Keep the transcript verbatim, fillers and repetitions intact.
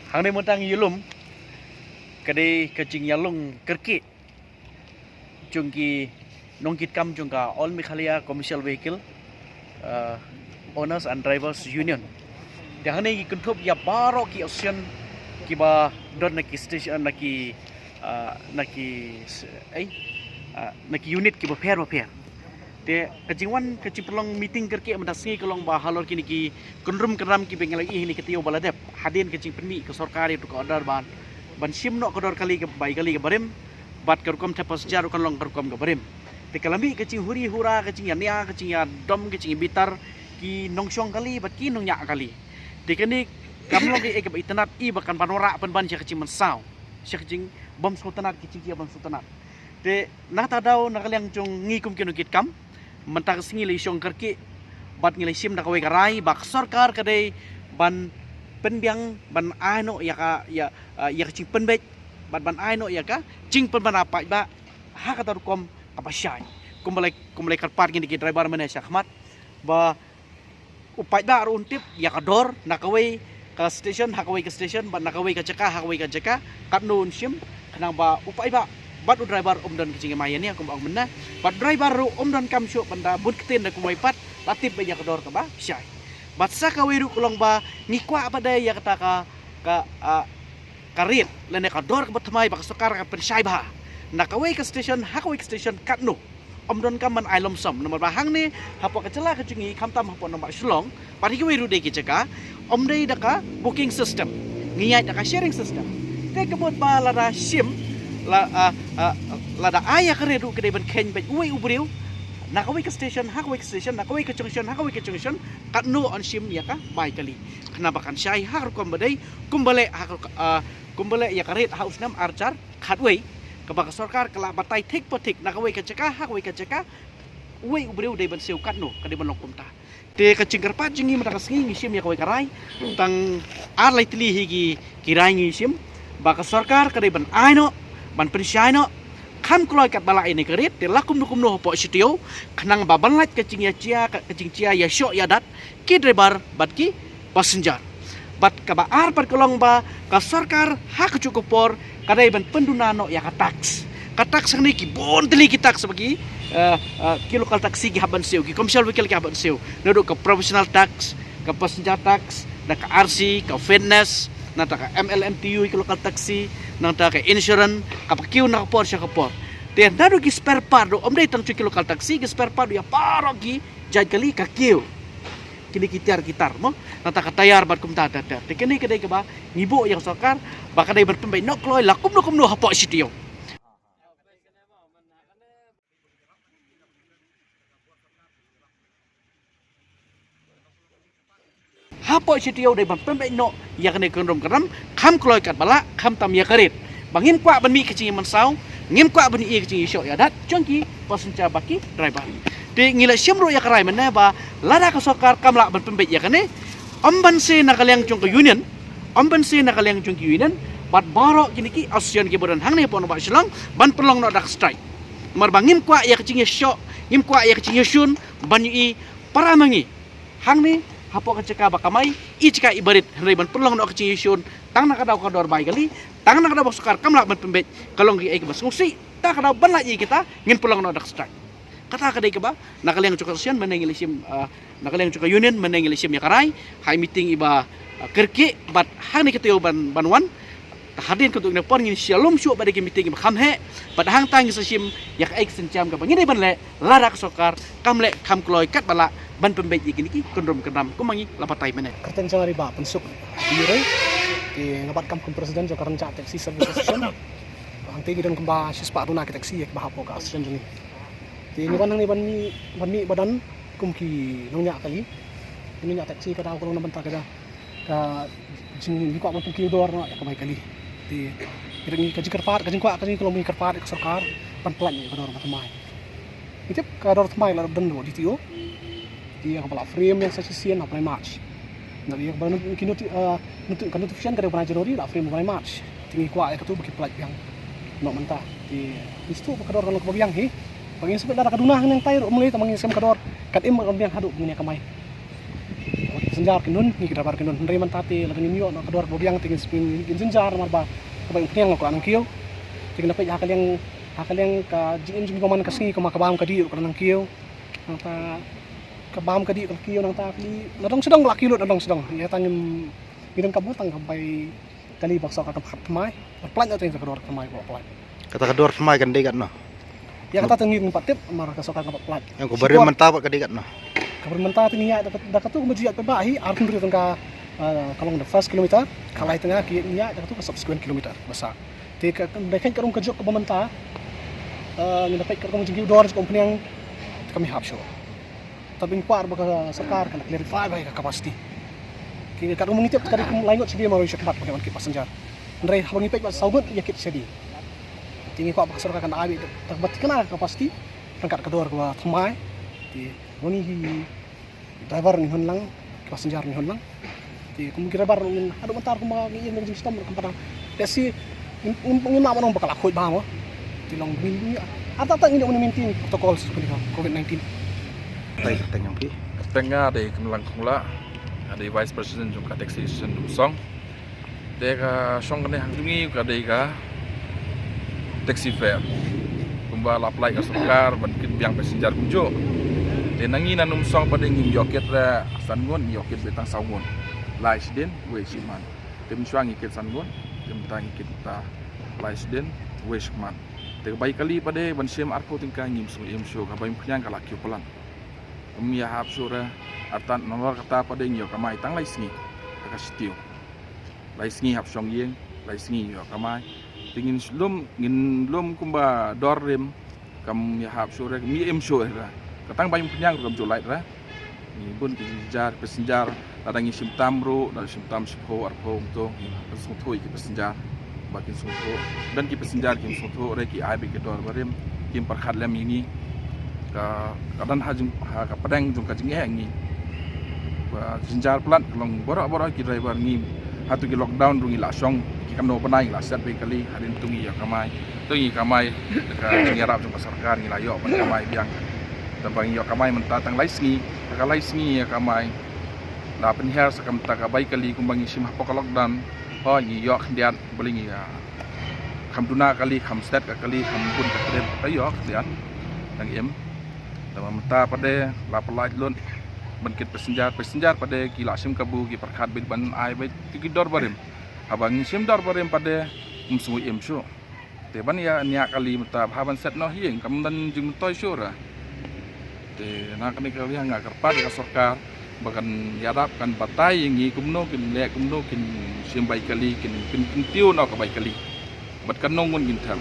Hangne mynta ngi ïalum ka dei ka jingïalong kyrkieh jong ki nongkitkam jong ka All Meghalaya Commercial Vehicle uh, Owners and Drivers Union. Te hangne ngi kynthup ïa baroh ki association kiba don na ki station, na ki uh, na ki s- eh uh, na ki unit kiba pher ba pher. Te ka jingwan ka jingpynlong meeting kyrkieh mynta sngi ka long ba halor kine ki kynrum kynram kiba ngi la ïohi ha kane ka taïew ba la dep. Hadien ka jingpynmih ka sorkar ïa ka order ban ban shim noh ka dor kali ka bai kali ka barim bad ka rukom thep passenger ruh kan long ka rukom ka barim. Te ka la mih ka jinghuri hura, ka jingïania, ka jingïadom, ka jingbitar ki nongshong kali bad ki nongñiah kali. Te kane kam long kaei kaba itynnad, i ba kan ban wanrah pynban sha ka jingmynsaw, sha ka jingbym sngewtynnad, ka jingïabym sngewtynnad. Te na kata ka daw na ka liang jong ngi kum ki nongkitkam, mynta ka sngi la ïashong kyrkieh bad ngi la shim da kawei ka rai ba ka sorkar ka dei ban pynbiang, ban ai noh ïa ka ïa, uh, ïa ka jingpynbeit bad ban ai noh ïa ka jingpynbna paidbah ha kata ka rukom kaba shai. Kumba la kumba la kyrpad ngi da ki driver mynne sha khmat ba u paidbah ruh un tip ïa ka dor na kawei ka station ha kawei ka station bad na kawei ka jaka ha kawei ka jaka katno un shim, khnang ba u paidbah bad u driver um don ka jingma ïa ne kumba ong mynne. Bad driver ruh um donkam shuh ban da bun ktien da kumwei pat, la tip ba ïa ka dor kaba shai. Bad sa kawei ruh ka long ba ngi kwah ba dei ïa kata ka ka uh, ka rate lane ka dor kaba thymmai ba ka sorkar ka pynshai bha na kawei ka station ha kawei ka station katno. Um donkam ban ai lump sum namar ba hangne hapoh ka jylla ka jong ngi khamtam hapoh nongbah Shillong bad ha kiwei ruh de ki jaka, um dei da ka booking system, ngi ïaid da ka sharing system. Te ka mut ba lada shim la uh, uh, lada ai ïa ka rate ruh ka dei ban kheiñ beit uwei u briew na kawei ka station ha kawei ka station, na kawei ka junction ha kawei ka junction, katno un shim ïa ka bai kali. Khnang ba kan shai ha ka rukom ba dei kumba leh ha ka uh, kumba leh ïa ka rate ha u snem ar hajar khatwei, kaba ka sorkar ka la batai thik pa thik na kawei ka jaka ha kawei ka jaka uwei u briew dei ban siew katno, ka dei ban long kumta. Te ka jingkyrpad jong ngi mynta ka sngi ngi shim ïa kawei ka rai, tang ar lai tylli hi ki ki rai ngi shim ba ka sorkar ka dei ban ai noh, ban pynshai noh kham kloi katba lah ïa kane ka rate, te la kumno kumno hapoh shi taïew, khnang ba ban lait ka jingïa jia, ka jingïa jia ïa shoh ïa dat ki driver bad ki passenger. Bad kaba ar pat ka long ba ka sorkar ha kajuh ka por ka dei ban pynduna noh ïa ka tax. Ka tax hangne ki bun tylli ki tax ba ki uh, uh, ki local taxi ki hap ban siew, ki commercial vehicle ki hap ban siew. Naduh ka professional tax, ka passenger tax, na ka R C, ka fitness, nangta ka M L M T U, ki local taxi, nangta ka insurance, kaba kiew na ka por sha ka por. Te naduh ki spare part ruh, um dei tang shuh ki local taxi, ki spare part ruh ïa baroh ki jait kali ka kiew. Kine ki tiar ki tar mo, nangta ka tayar bad kumta ter ter. Te kine ki dei kaba ngi buh ïa ka sorkar ba ka dei ban pynbeit noh kloi la kumno kumno hapoh shi taïew. Hapoh shi taïew dei ban pynbeit noh ïa kane ka kynrum kynram kham kloi katba lah, khamtam ïa ka rate. Ba ngim kwah ban mih ka jingïamynsaw, ngim kwah ban ïohi ka jingïashoh ïadat jong ki passenger bad ki driver. Te ngi la shim ruh ïa ka rai mynne ba lada ka sorkar kam lah ban pynbeit ïa kane, ym ban shu na ka liang jong ka union, ym ban shu na ka liang jong ka union bad baroh kine ki association kiba don hangne hapoh nongbah Shillong ban pynlong noh da ka strike. Namar ba ngim kwah ïa ka jingïashoh, ngim kwah ïa ka jingïashun ban ïohi para ma ngi hangne hapoh ka jaka ba kamai, i jaka i barit, hynrei ban pynlong noh ka jingïashun tang na ka daw ka dor bai kali, tang na ka daw ba ka sorkar kam lah ban pynbeit, ka long kaei kaba sngewsih. Ta ka daw ban lait ïa kita ngin pynlong noh da ka strike. Kata ka dei kaba na ka liang jong ka association mynne ngi la shim, uh, na ka liang jong ka union mynne ngi la shim ïa ka rai ha i meeting iba uh, kyrkieh bad hangne ka taïew ban ban wan. Te hadien katto katne por ngin sa ïalum shuh bad ki meeting iba kham heh bad hangta ngin sa shim ïa kaei ka sienjam kaba ngi dei ban leh lada ka sorkar kam leh kham kloi katba lah ban pynbeit ïa kine ki kynrum kynram kumba ngi la batai mynne. Kyrteng jong nga dei Bah Pynsuk Ïurei. Te nga bat kam kum president jong ka Rynjah Taxi Service Association. Hangta ngi don kumba shispah duna ki taxi ïa kiba hapoh ka association jong ngi. Te ngi wan hangne ban mih, ban mih ba don kum ki nongñiah kali. Ki nongñiah taxi ka daw ka long na bynta ka jaka ka jing, ngi kwah ban pynkiew dor noh ïa ka bai kali. Te ka jingkyrpad, ka jingkwah ka jong ngi ka long ban kyrpad ïa ka sorkar ban pynlait ïa ka dor ba thymmai. Ngi tip ka dor thymmai la dep don na D T O. Te ïa kaba la frame ïa ka sa shisien ha u bnai March. Ngi ïa kaba noti-, noti-, uh, noti-, ka notification ka dei u bnai January, la frame u bnai March. Te ngi kwah ïa katu ba ki pynlait biang noh mynta. Te ngi sngewthuh ba ka dor ka long kaba biang hi. Ba ngin sa peit lada ka duna hangne hangtai ruh ym lei, tangba ngin skhem ka dor kat im ka biang haduh ba ngin ïa kamai. Jynjar ki nun, ngi ki driver ki nun. Hynrei mynta te lada ngin ïoh noh ka dor ba biang te ngin, ngin jynjar namar ba ka bai umphniang ka la nangkiew. Te ngin da peit ha ka liang, ha ka liang ka jingim jong ngi ba man ka sngi ka ma ka bam ka dih ka la nangkiew. Nangta ka bam ka dih ka la kiew nangta ka dih. Na dong sdang la kiew lut na dong sdang. Ïa tang ngim, ngi donkam tang ka bai kali ba ka sorkar kan pynhap thymmai. Pynlait na tang ka dor thymmai ba pynlait. Kata ka dor thymmai kan dei katno? Ïa kata te ngim pat tip namar ka sorkar kan pynlait. Ïa ka barim mynta pat ka dei katno? Ka barim mynta te ngi ïaid da ka, da katu ka mujia pat ba hi ar hynriew tyngka, ah, ka long the first kilometer, ka lai tnga ki ngi ïaid da katu ka subsequent kilometer ba sah. Te ka, ka dei ka rukom ka juk kaba mynta, ah, ngi da peit ka rukom jingkiew dor jong ka umphniang kam ïahap shuh. Tang ba ngi kwah ba ka sorkar kan clarify ba ka capacity. Ki ka rukom ngi tip ka dei kum lai ngut shibun marwei shakmat ba ngi wan kit passenger. Hynrei haba ngi peit ba saw ngut ïa kit shadi. Te ngi kwah ba ka sorkar kan ai beit tang ba thikna ka capacity ryngkat ka dor kaba thymmai. Te ba ngi hi driver ngin hun lang, ki passenger ngin hun lang. Te kum ki driver ngin haduh mynta kum ba ngi ïa ngi jingshitom kam pat. Te shi ngin, ngin, ngin map nong ba ka la khuid ba mo. Te long ngin, ngin, artat ngin ïa maintain protocol sha ka covid nineteen. Kyrteng nga dei Kynlang Khongla, nga dei Vice President jong ka Taxi Association Umsong. Te ka shong kane ha jong ngi ka dei ka taxi fare. Kumba la pynlait ka sorkar ban kit biang passenger kumjuh. Te na ngi na Umsong pat ngim ïoh kit re san ngut, ngi ïoh kit beit tang saw ngut. Lai shadien, wei shikmat. Te mynshuwa ngi kit san ngut, te mynta ngi kit tang lai shadien, wei shikmat. Te ka bai kali pat ban shim arphew tyngka ngim sngew im shuh, ka bai umphniang ka la kiew palat. Ngim ïahap shuh re, artat namar kata pat ngi ïoh kamai tang lai sngi ha ka shatei. Lai sngi hap shong ïing, lai sngi ïoh kamai. Te ngin lum, ngin lum kumba dor rim, kam ïahap shuh re, kam im shuh re. Ka tang bai umphniang kam ju lait re. Ngi bun ki jynjar passenger, lada ngi shim tam ruh, lada shim tam shiphew arphew kumto, ngin pynsngewthuh ïa ki passenger. Ba kin sngewthuh, don ki passenger kim sngewthuh re, ki ai beit ki dor barim, kim pyrkhat lem ïa ngi. Ka, ka don ha jing, ha ka pdeng jong ka jingeh ngi. Ba jynjar palat ka long baroh baroh ki driver ngi. Hato ki lockdown ruh ngi la shong, ki kano bnai ngi la set beit kali, hadien to ngi ïoh kamai. To ngi kamai, ka jingïarap jong ka sorkar ngi la ïoh ban kamai biang. Tang ba ngi ïoh kamai mynta tang lai sngi, ka lai sngi ïa kamai. La pynhiar sa kam ta ka bai kali kumba ngi shim hapoh ka lockdown. Hooid ngi ïoh khyndiat, balei ngi ïa kham duna kali, kham set ka kali, kham bun ka kali, ka ïoh khyndiat. Tang im. Tang ba mynta pat la pynlait lut ban kit passenger, passenger pat ki la shim kabu, ki pyrkhat beit ban ai beit ki dor barim. Haba ngi shim dor barim pat ym sngew im shuh. Te ban ïa nia kali mynta ba hap ban set noh ïing kam don jingmyntoi shuh re. Te na kane ka liang nga kyrpad ïa ka sorkar ba kan ïarap kan batai ïa ngi kumno kin leh kumno kin shim bai kali kin kin kin tiew noh ka bai kali. Bad kan nong ngun kin them.